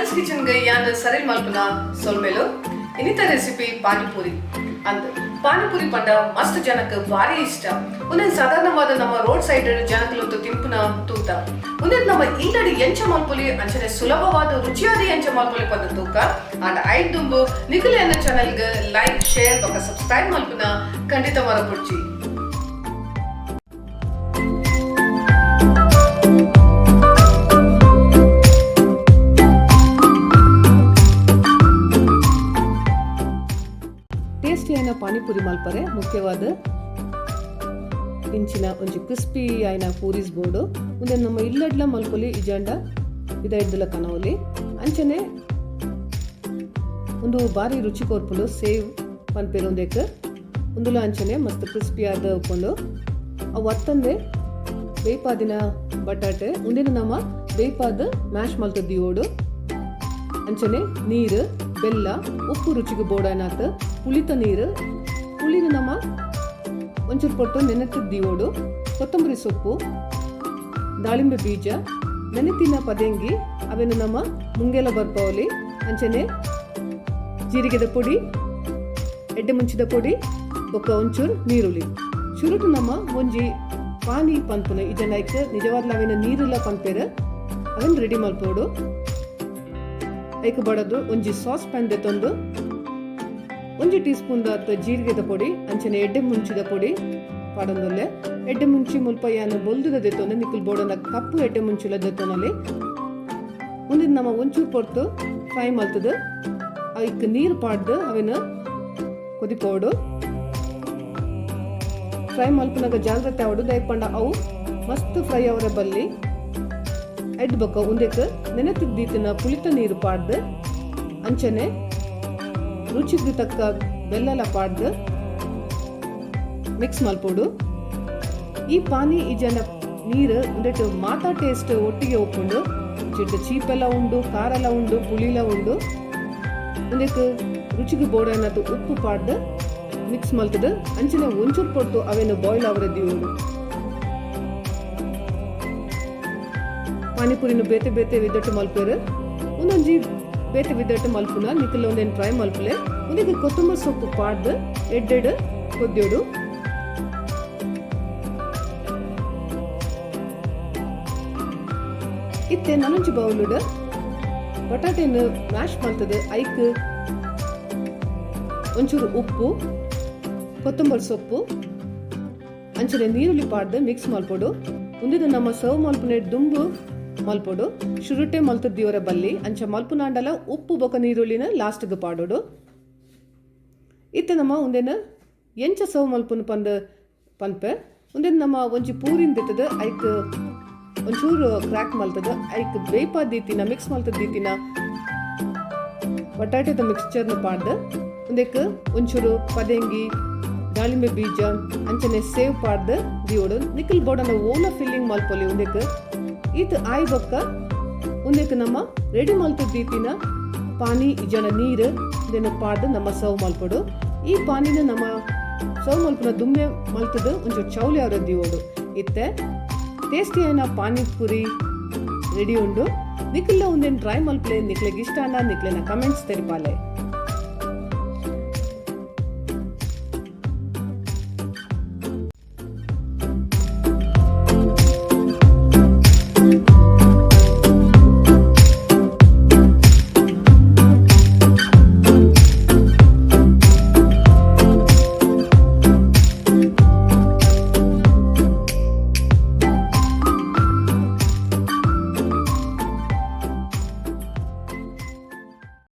ಸರಿಲ್ಸ್ kitchen ಗೆ ಯಾನ್ ಸರಿಲ್ ಮಲ್ಪುನ ಸೊಲ್ಮೆಲು. ಇನಿತ ರೆಸಿಪಿ ಪಾನಿಪುರಿ. ಅಂದ್, ಪಾನಿಪುರಿ ಪಂಡ ಮಸ್ತ್ ಜನಕ್ ಬಾರಿ ಇಷ್ಟ. ಉಂದೆನ್ ಸಾಧಾರಣವಾದ ನಮ್ಮ ರೋಡ್ ಸೈಡ್ ಜನಕುಲು ತಿನ್ಪುನ ತೂತ. ಉಂದೆನ್ ನಮ್ಮ ಇಲ್ಲಡ್ ಎಂಚ ಮಲ್ಪೊಲಿ, ಅಂಚನೆ ಸುಲಭವಾದ ರುಚಿಯಾದ ಎಂಚ ಮಲ್ಪೊಲಿ ಪಂದ್ ತೂಕ. ಆಂಡ ಐಟ್ ದುಂಬು ನಿಕುಲು ಎನ್ನ ಚಾನೆಲ್ ಗ್ ಲೈಕ್, ಶೇರ್ ಬೊಕ ಸಬ್ಸ್ಕ್ರೈಬ್ ಮಲ್ಪುನ ಖಂಡಿತ ಮರಪೊಡ್ಚಿ. ಟೇಸ್ಟಿ ಆಯಿನ ಪಾನಿಪುರಿ ಮಲ್ಪರೆ ಮುಖ್ಯವಾದ ಇಂಚಿನ ಒಂಜಿ ಕ್ರಿಸ್ಪಿ ಆಯಿನ ಪೂರಿಸ್ ಬೋಡು. ಉಂದೆನ್ ನಮ್ಮ ಇಲ್ಲಡ್ಲ ಮಲ್ಪೊಲಿ, ಇಜಾಂಡ ಪಿದಯಿಡ್ದುಲ ಕನವೊಲಿ. ಅಂಚನೆ ಉಂದು ಬಾರಿ ರುಚಿ ಕೊರ್ಪುಂಡು. ಸೇವ್ ಪನ್ಪೆರ್ ಉಂದೆಕ್. ಉಂದುಲ ಅಂಚನೆ ಮಸ್ತ್ ಕ್ರಿಸ್ಪಿ ಆದ್ ಉಪ್ಪುಂಡು. ಅವು ಅತ್ತಂದೆ ಬೇಯ್ಪಾದಿನ ಬಟಾಟೆ, ಉಂದೆನ್ ನಮ ಬೇಯ್ಪಾದ್ ಮ್ಯಾಶ್ ಮಲ್ತ್ ದೀವೊಡು. ಅಂಚನೆ ನೀರ್, ಬೆಲ್ಲ, ಉಪ್ಪು ರುಚಿಗ್ ಬೋಡಾಯಿನಾತ್, ಪುಳಿತ ನೀರ್, ಪುಳಿನ್ ನಮ ಒಂಚೂರು ಪೊರ್ತು ನೆನೆತ್ ದೀವೊಡು, ಕೊತ್ತಂಬರಿ ಸೊಪ್ಪು, ದಾಳಿಂಬೆ ಬೀಜ, ನೆನೆತಿನ ಪದೆಂಗಿ, ಅವೆನ್ ನಮ ಮುಂಗೆಲ ಬರ್ಪಾವೊಲಿ. ಅಂಚನೆ ಜೀರಿಗೆದ ಪೊಡಿ, ಎಡ್ಡೆ ಮುಂಚಿದ ಪೊಡಿ ಬೊಕ್ಕ ಒಂಚೂರು ನೀರುಳ್ಳಿ. ಶುರುಟು ನಮ್ಮ ಒಂಜಿ ಪಾನಿ ಪನ್ಪುನ, ಇಜ್ಜಂಡ ಐಕ್ ನಿಜವಾದ್ಲ ಅವೆನ್ ನೀರುಲ ಪನ್ಪೆರ್, ಅವೆನ್ ರೆಡಿ ಮಲ್ಪೊಡು. ಐಕ್ ಬಡದು ಒಂಜಿ ಸಾಸ್ ಪ್ಯಾನ್ ದೆತೊಂದು ಒಂಜಿ ಟೀ ಸ್ಪೂನ್ ದಾತ್ ಜೀರಿಗೆದ ಪೊಡಿ, ಅಂಚನೆ ಎಡ್ಡೆ ಮುಂಚಿದ ಪೊಡಿ ಪಾಡೊಂದುಲ್ಲೆ. ಎಡ್ಡೆ ಮುಂಚಿ ಮುಲ್ಪ ಯಾನ್ ಬೊಲ್ದುದ ದೆತ್ತೊಂದು, ನಿಕುಲು ಬೋಡಂಡ ಕಪ್ಪು ಎಡ್ಡೆ ಮುಂಚಿಲ ದೆತ್ತೊನೊಲಿ. ಉಂದೆನ್ ನಮ ಒಂಚೂರು ಪೊರ್ತು ಫ್ರೈ ಮಲ್ತುದು ಐಕ್ ನೀರ್ ಪಾಡ್ದ್ ಅವೆನ್ ಕೊದಿಪೋಡು. ಫ್ರೈ ಮಲ್ಪುನಗ ಜಾಗ್ರತೆ ಆವೊಡು, ದಾಯೆ ಪಂಡ ಅವು ಮಸ್ತ್ ಫ್ರೈ ಅವರೆ ಬಲ್ಲಿ. ಐಡ್ ಬೊಕ್ಕ ಉಂದೆಕ್ ನೆನೆತ್ ದೀತಿನ ಪುಳಿತ ನೀರು ಪಾಡ್ದ್, ಅಂಚನೆ ರುಚಿಗ್ ತಕ್ಕ ಬೆಲ್ಲಲ ಪಾಡ್ದ್ ಮಿಕ್ಸ್ ಮಲ್ಪೊಡು. ಈ ಪಾನಿ ಇಜ್ಜಂಡ ನೀರು ಉಂದೆಟ್ ಮಾತಾ ಟೇಸ್ಟ್ ಒಟ್ಟಿಗೆ ಉಪ್ಪುಂಡು. ಚಿಡ್ಡ್ ಚೀಪೆಲ ಉಂಡು, ಖಾರಲ ಉಂಡು, ಪುಳಿಲ ಉಂಡು. ಉಂದೆಕ್ ರುಚಿಗ್ ಬೋಡಾಯಿನಾತ್ ಉಪ್ಪು ಪಾಡ್ದ್ ಮಿಕ್ಸ್ ಮಲ್ತ್ದ್ ಅಂಚನೆ ಒಂಚೂರು ಪೊರ್ತು ಅವೆನ್ ಬಾಯ್ಲ್ ಆವರೆ ದೀವೊಡು. ಪಾನಿಪುರಿನ್ ಬೇತೆ ಬೇತೆ ವಿಧಟ್ ಮಲ್ಪುವೆರ್. ಉಂದೊಂಜಿ ಬೇತೆ ವಿಧಟ್ ಮಲ್ಪುನ. ನಿಕುಲು ಉಂದೆನ್ ಟ್ರೈ ಮಲ್ಪುಲೆ. ಉಂದೆಕ್ ಕೊತ್ತಂಬರಿ ಸೊಪ್ಪು ಪಾಡ್ದ್ ಎಡ್ಡೆಡ್ ಕೊದ್ಯೊಡು. ಇತ್ತೆ ನನೊಂಜಿ ಬೌಲುಡ್ ಬಟಾಟೆನ್ ಮ್ಯಾಶ್ ಮಲ್ತ್ದ್ ಐಕ್ ಒಂಚೂರು ಉಪ್ಪು, ಕೊತ್ತಂಬರಿ ಸೊಪ್ಪು, ಅಂಚನೆ ನೀರುಳ್ಳಿ ಪಾಡ್ದ್ ಮಿಕ್ಸ್ ಮಲ್ಪೊಡು. ಉಂದೆನ್ ನಮ ಸರ್ವ್ ಮಲ್ಪುನೆ ದುಂಬು ಮಲ್ಪೊಡು, ಶುರುಟೆ ಮಲ್ತ್ ದೀವರೆ ಬಲ್ಲಿ. ಅಂಚ ಮಲ್ಪುನಾಂಡಲ ಉಪ್ಪು ಬೊಕ ನೀರುಳ್ಳಿನ್ ಲಾಸ್ಟ್ ಗ್ ಪಾಡೊಡು. ಇತ್ತೆ ನಮ ಉಂದೆನ್ ಎಂಚ ಸರ್ವ್ ಮಲ್ಪುನು ಪಂದ್ ಪನ್ಪೆ. ಉಂದೆನ್ ನಮ ಒಂಜಿ ಪೂರಿನ್ ದೆತ್ತ್ದ್ ಐಕ್ ಒಂಚೂರು ಕ್ರ್ಯಾಕ್ ಮಲ್ತ್ದ್ ಐಕ್ ಬೇಯ್ಪಾದ್ ದೀತಿನ, ಮಿಕ್ಸ್ ಮಲ್ತ್ ದೀತಿನ ಬಟಾಟೆದ ಮಿಕ್ಸ್ಚರ್ನ್ ಪಾಡ್ದ್ ಉಂದೆಕ್ ಒಂಚೂರು ಪದೆಂಗಿ, ದಾಳಿಂಬೆ ಬೀಜ, ಅಂಚನೆ ಸೇವ್ ಪಾಡ್ದ್ ದೀವೊಡು. ನಿಕುಲು ಬೋಡಾಂಡ ಓಲ ಫಿಲ್ಲಿಂಗ್ ಮಲ್ಪೊಲಿ ಉಂದೆಕ್. ಈತ್ ಆಯಿ ಬೊಕ್ಕ ಉಂದೆಕ್ ನಮ ರೆಡಿ ಮಲ್ತ್ ದೀತಿನ ಪಾನಿ ಇಜ್ಜಂಡ ನೀರ್ ಉಂದೆನ್ ಪಾಡ್ದ್ ನಮ ಸರ್ವ್ ಮಲ್ಪೊಡು. ಈ ಪಾನಿನ್ ನಮ ಸರ್ವ್ ಮಲ್ಪುನ ದುಂಬೆ ಮಲ್ತ್ದ್ ಒಂಚೂರು ಚೌಲಿ ಆವರೆ ದೀವೊಡು. ಇತ್ತೆ ಟೇಸ್ಟಿ ಆಯಿನ ಪಾನಿಪುರಿ ರೆಡಿ ಉಂಡು. ನಿಕುಲ್ಲ ಉಂದೆನ್ ಟ್ರೈ ಮಲ್ಪುಲೆ. ನಿಕ್ಲೆಗ್ ಇಷ್ಟ ಆಂಡ ನಿಕ್ಲೆನ ಕಮೆಂಟ್ಸ್ ತೆರಿಪಾಲೆ.